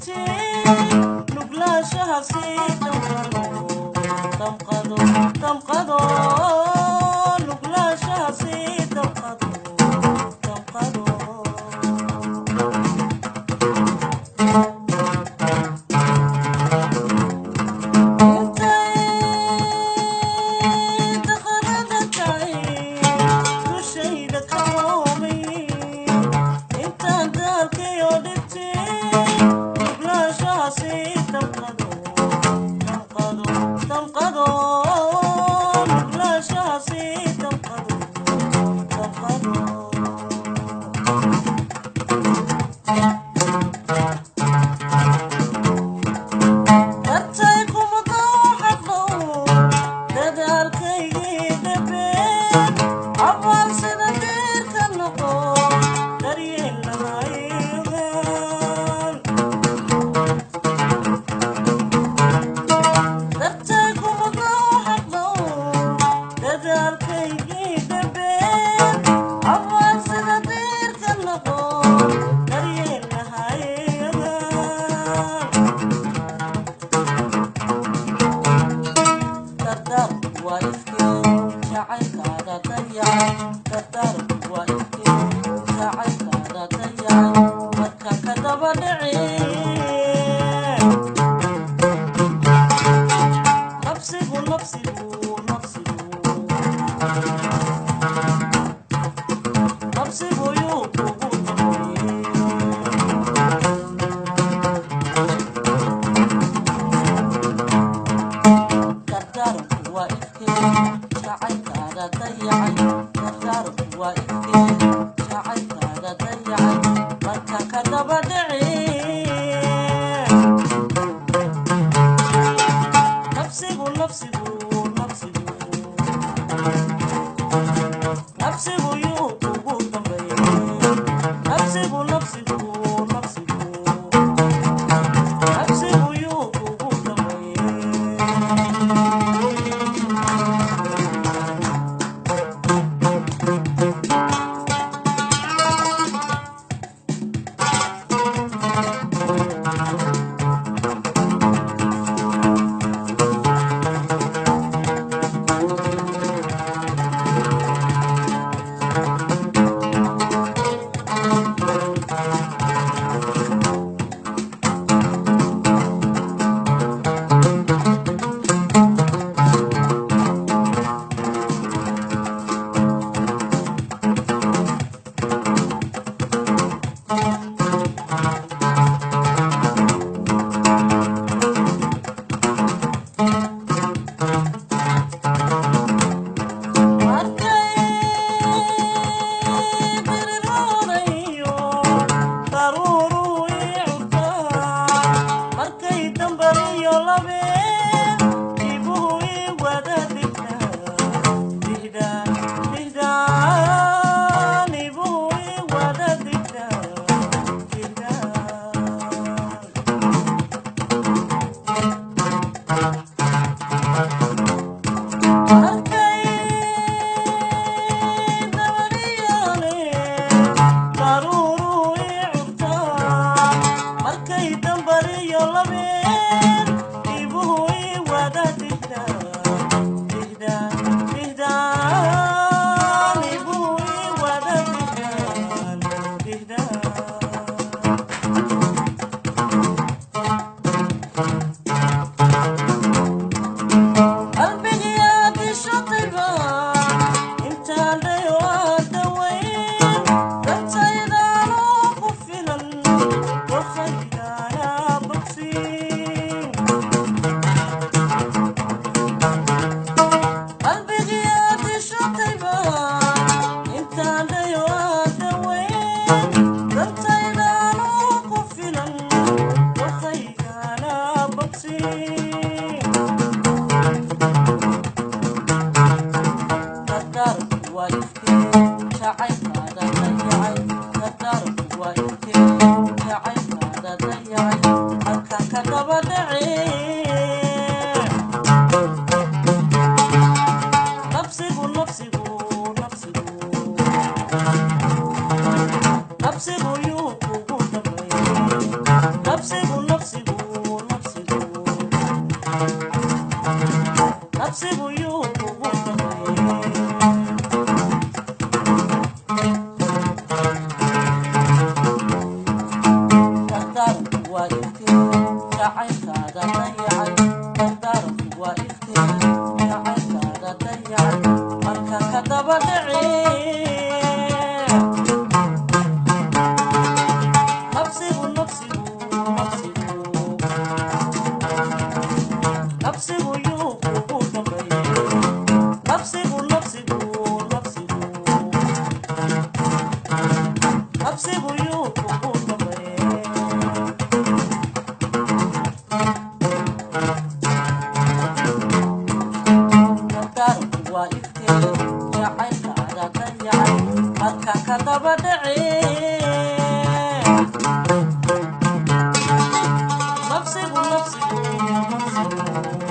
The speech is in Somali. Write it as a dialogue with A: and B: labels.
A: dhibtay nuglaashaha sii damqado damqado damqado nuglaashaha sii damqado damqado. Intay daqarada tahay dushayda ka hoomay intaan daalkayo dhibtay nuglaashaha sii damqado damqado damqado nuglaashaha sii damqado damqado. Dartay kuma dooxadhow dadaalkaygii dhabeen abaal sida deerka noqo daryeelahaygan. Dartay kuma dooxadhow dadaalkaygii dhabeen abaal sida deerka noqo daryeelahaygan. Dardaarku waa ifkee jacaylkaada dayacay, dardaarku waa ifkee jacaylkaada dayacay marka ka daba dhici. Nabsigu nabsigu nabsigu nabsigu yuu kugu dambeeyey. Dardaarku waa ifkee jacaylkaada dayacay, dardaarku waa ifkee jacaylkaada dayacay marka ka daba dhici. Nabsigu nabsigu nabsigu nabsigu yuu kugu dambeeyey. Nabsigu nabsigu nabsigu nabsigu yuu kugu dambeeyey. Markay biriroonayo daruuruu ii curtaan markay dambariyo labeen dibuhu ii wada digdaan dihdaan dihdaan ibuhu ii wada digdaan dihdaan. Markay dabariyane daruuruu ii curtaan markay dambariyo labeen dibuhu ii wada dihdaan dihdaan dihdaan ibuhu ii wada dihdaan dihdaan. Qalbigiyaa dishatayba intaan dhayo aad dawayn dantaydaanoo ku filan dokhaygaana bogsiin. Nabsigu yuu kugu dambeeyey. Dardaaranku waa iftiin jacaylkaada dayacay, dardaaranku waa iftiin jacaylkaada dayacay, marka ka daba dhici. Nabsigu, nabsigu, nabsigu, nabsigu yuu kugu dambeeyey. Nabsigu, nabsigu, nabsigu, nabsigu yuu kugu dambeeyey. Dardaaranku waa iftiin jacaylkaada dayacay, marka ka daba dhici.